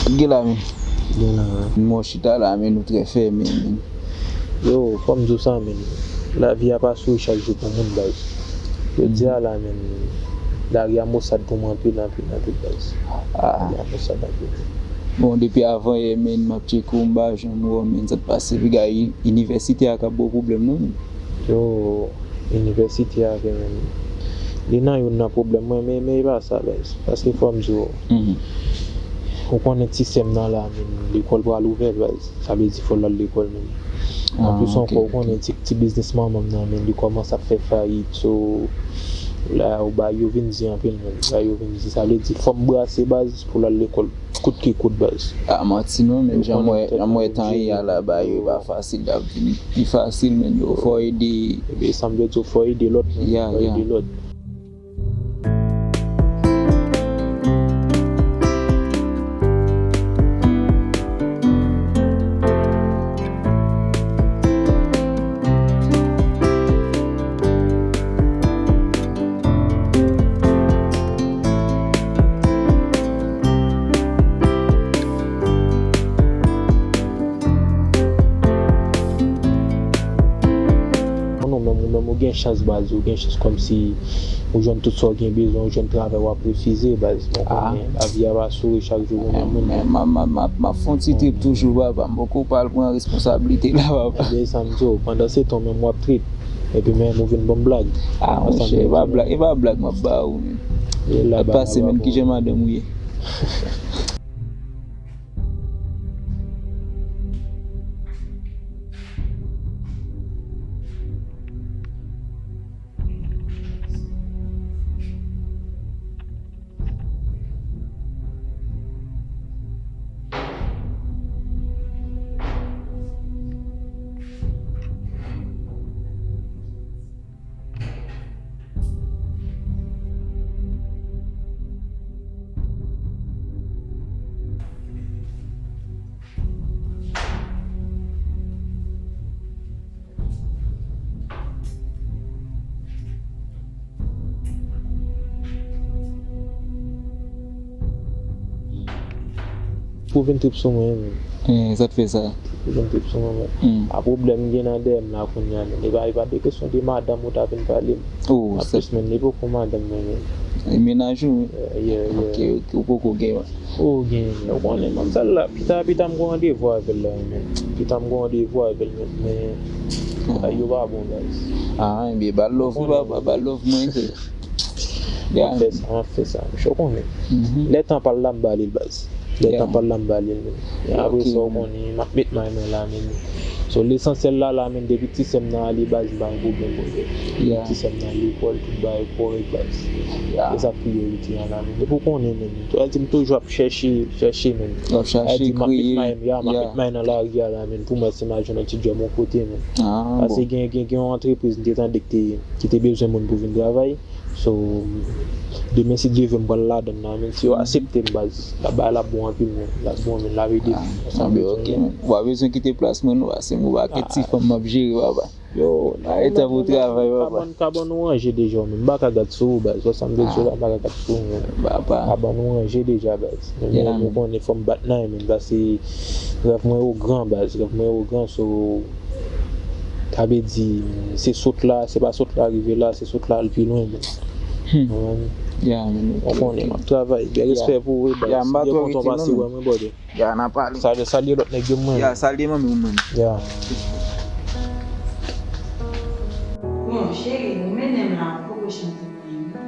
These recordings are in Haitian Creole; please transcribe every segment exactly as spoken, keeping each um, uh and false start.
Gen la, men. Gen la, men. Mwen chita la, men nou trè fèmen, men. Yo, fò m di w sa, men. Lavi a pa souri chak jou pou moun, baz. Jodi a la, men, lari a mosad pou mwen anpil, anpil, anpil, baz. Ah. Lari a mosad anpil. Bon, depi avan yè, men, m ap tcheke w, m pa janm wè w, men, sa t pase, piga i-, inivèsite a k ap ba w pwoblèm, non, men. Yo, inivèsite a, men, li nan youn nan pwoblèm mwen, men, men e pa sa, baz. Paske fò m di w, ou konnen ti sè m nan la, men, lekòl pral ouvè, baz. Sa vle di fò l al lekòl, men. Anplis ankò, ou konnen ti, ti biznis manman m nan, men, li kòmanse ap fè fayit, so, la, ou ba yo vin di anpil, men, ba yo vin di, sa vle di fò m brase, baz, pou l al lekòl. Kout ki kout, baz. Ah, manti non, men, jan m wè, jan m wè tan ye a la, ba yo, e pa fasil, l ap vin pi fasil, men, yo, fò ede. Ebyen, sa m vle di w, fò ede lòt, men. Fò ede lòt. Ou menm, ou menm, ou gen chans, baz, ou gen chans kòmsi ou jwenn tout sa w gen bezwen, ou jwenn travay w ap refize, baz. Bon, konnen lavi a pa souri chak jou pou moun. Men, men, m ap, m ap, m ap, m ap fè yon ti trip toujou, papa. M poko pral pran responsablite la, papa. Ebyen, sa m di w, pandan se tan menm w ap trip. Epi menm ou vin ban m blag. Ah, monchè, e pa blag, e pa blag m ap ba ou, men. E la, pase, men, kijan madanm ou ye? Pou vin trip sou mwen, men. Eh, sa t fè sa? Pou vin trip sou mwen, men. Hmm. A pwoblèm m gen nan dèyè m la kounye a, men. E pa, e pa de kesyon de madanm ou ta vin pale m. Oh, sa. Anplis, men, li poko madanm mwen, men. E mennaj ou? Yeah, yeah. Ok, ok, ou poko gen. Ou gen, men, ou konnen, manmzèl la, pita, pita m gon randevou avè l la, men. Pita m gon randevou avè l, men, men, bagay yo pa bon, baz. Ah, ebyen, ba l love ou, papa, ba l love mwen, tou. M ap fè sa, m ap fè sa, monchè, ou konnen. Lè tan pa l la, m ba li l, baz. Lè tan pa l la, m ba li l, men. Apre sa, ou konnen, m ap met may mwen la, men. So, lesansyèl la, la, men, depi ti sè m nan ale, baz, m pa gen pwoblèm pou li. Depi ti sè m nan lekòl, tout bagay kòrèk, baz. E sa k priyorite a la, men. Depi w konnen, men. Sa di m toujou ap chèche, chèche, men. W ap chèche, kreye. M ap met may, ya, m ap met may nan lari a la, men. Pou mwen, si m a jwenn yon ti djòb yon kote, men. Paske gen, gen, gen yon antrepriz m te tande ki te, ki te bezwen moun pou vin travay. So, demen, si Dye vle, m pral ladan nan, men. Si yo aksepte m, baz, la, bagay la bon anpil, men. La bon, men, la ede m. Ah, ben, ok, men. Ou pa bezwen kite plas mwen, non, paske m ou pa kèt ti fanm m ap jere, papa. Yo, arete pou travay, papa. Kabann, kabann ou ranje deja, men. M pa ka gad sou ou, baz. Wè sa m vle di w la, m pa ka gad sou ou, men. Papa. Kabann ou ranje deja, baz. Men, men, men, ou konnen, fò m bat nan, men, paske rèv mwen yo gran, baz. Rèv mwen yo gran, so, sa vle di, se sot la, se pa sot la rive la, se sot la al pi lwen, men. Hmm. Ou konnen, m ap travay. Bèl respè pou ou, wi, baz. Byen kontan w pase wè mwen, brother. Ya, n a pale. Salye, salye lòt nèg yo, mwen. Ya, salye manmi w, mwen. Ya. Bon, cheri, ou mennen m la, ou poko janm di m anyen, non.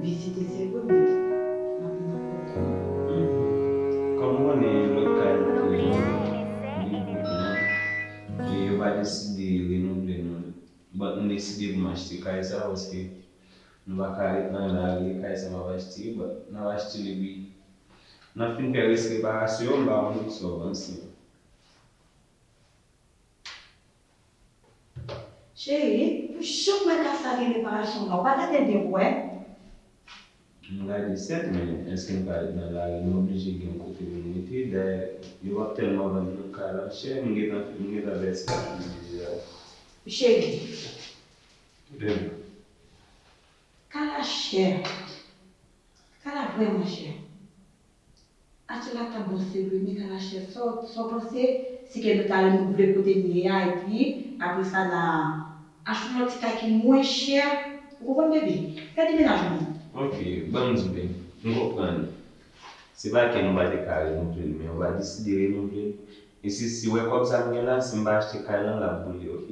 Vizite se vre, men m ap nan pwoblèm. Kòm ou konnen lòt kay nou te li bouke, e yo pa deside renouvle nou. But m deside pou m achte kay sa, paske nou pa ka ret nan lari, kay sa p ap achte, but n ap achte l epi n ap fin fè rès reparasyon yo, m pa konn sa w panse. Cheri, pou jan m wè kay sa gen reparasyon la, ou pa gade l byen pou wè? M gade sèt, men èske m ka ret nan lari? M oblije gen yon kote pou m rete. Dayè, yo p ap tèlman vann non kay la chè, m gentan, m gentan vèse deja. Cheri. Kay la chè. Kay la vrèman chè. Achte latab, bon, se vre, men Kalachèf, sa w, sa w panse? Si ke nou talè nou vle kote n ye a, epi apre sa n a achte yon lòt ti kay ki mwen chè. Ou konprann, bebe? Fè demennajman. Ok, ban m di w, bebe. M konprann. Se pa ke nou pa te ka renouvle l, men nou pa deside renouvle l. E si, si w wè kòb sa m gen la, si m pa achte kay lan, l ap boule, ok?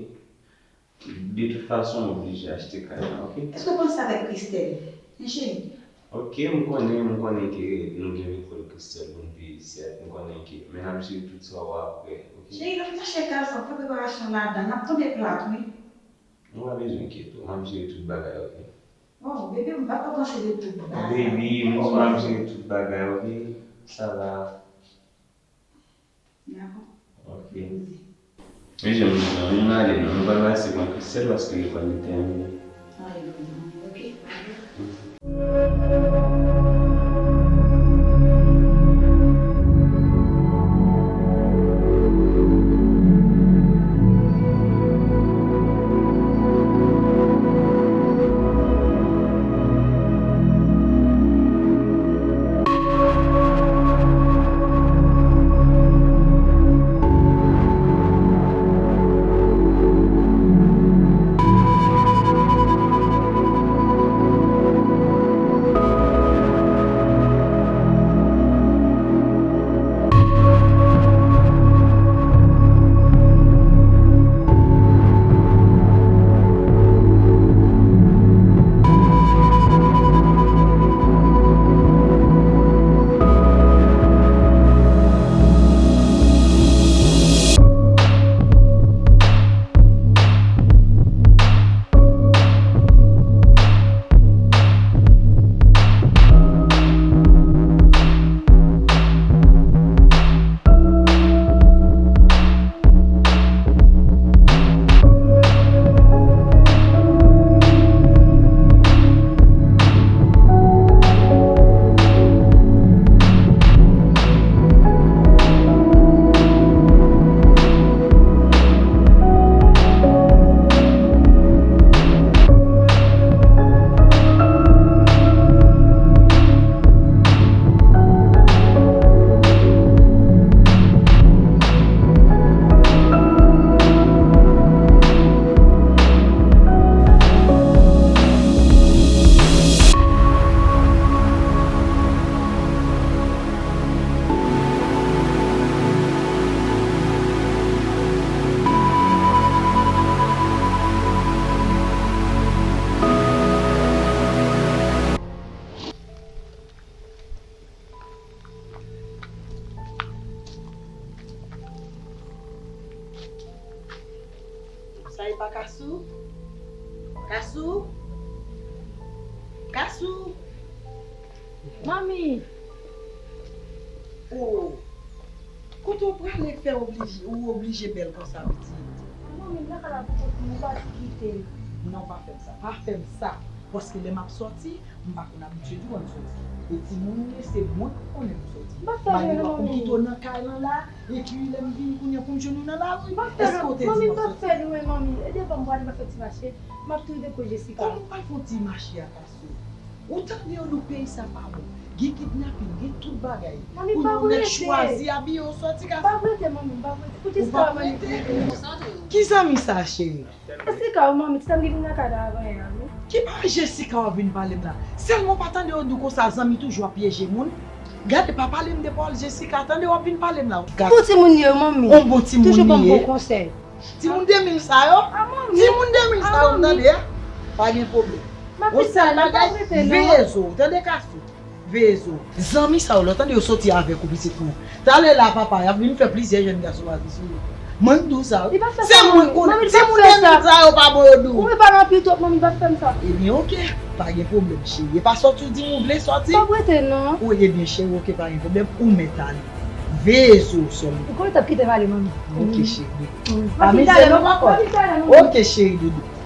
De tout fason, m oblije achte kay la, ok? Èske w panse avèk Christelle? Hen, cheri? Ok, m konnen, m konnen ke nou gen lekòl Christelle pou n peye isit, m konnen ke, men n ap jere tout sa yo apre, ok? Cheri, lè m t achte kay sa, fè preparasyon ladan, n ap tonbe plat, wi. Ou pa bezwen enkyete w, m ap jere tout bagay, ok? Oh, bebe, m pa ka panse de tout bagay. Baby, m di w m ap jere tout bagay, ok? Sa va. Dakò. Ok. Men jan m di w, ann ale non, nou pral pase pran Christelle paske lekòl li tèmine. Ann ale non, ok. Sa e pa Kasou? Kasou? Kasou? Manmi! Oh! Kote w prale k fè oblije, ou oblije bèl konsa, pitit? Manmi, m nan kay la pou kont mwen, ou pa di kite m. Non, pa fè m sa. Pa fè m sa. Paske lè m ap sòti, m pa konn abitye di w ann sòti. E timoun ou ye, se mwen k konnen nou sòti. M pa fè lwen non, manmi. Malgre m kite w nan kay lan la, epi lè m vini kounye a pou m jwenn ou nan lari. M pa fè lwen, manmi, m pa fè lwen, manmi. E devan m prale, m pa fè ti mache. M ap tou dekoje Jessica. Kòman w pral fè yon ti mache a, Kasou? Ou tande yo di w peyi sa pa bon. Gen kidnapin, gen tout bagay. Manmi, pa prete. Kounye a w nèk chwazi abiye w sòti, Kasou. Pa prete, manmi, pa prete. Pou Jessica, manmi. Ou pa prete? Ki zanmi sa, cheri? Jessica, wi, manmi, ti sa m ki vin nan kay la avan yè a, wi. Ki pa Jessica w ap vin pale m la? Sèlman w pa tande yo di w konsa zanmi toujou ap pyeje moun? Gade, pa pale m de pawòl Jessica, tande w ap vin pale m la. Bon timoun li ye, manmi. On bon timoun li ye. Toujou ban m bon konsèy. Timoun de mil sa yo? A, manmi. Timoun de mil sa yo, m tande a. Pa gen pwoblèm. M ap vin pale, pa prete non. Veye zo w, tande Kasou. Veye zo w. Zanmi sa yo la, tande yo soti avèk ou, pitit mwen. Talè la, papa, y ap vin fè plizyè jèn gason pati sou yo. Mwen, m di w sa, wi. Se mwen k konnen. Timoun de mil sa yo pa bon yo di w. Ou vle pale anpil twòp, manmi, pa fè m sa. Ebyen, oke. Pa gen pwoblèm, cheri. E pa sòti w di m ou vle sòti? Pa prete non. Wi, ebyen, cheri, oke, pa gen pwoblèm. Ou mèt ale. Veye zo w sèlman. Ou konnen t ap kite m ale, manmi. Oke, cheri. Pa mizè non, pa kò. Oke, cheri doudou.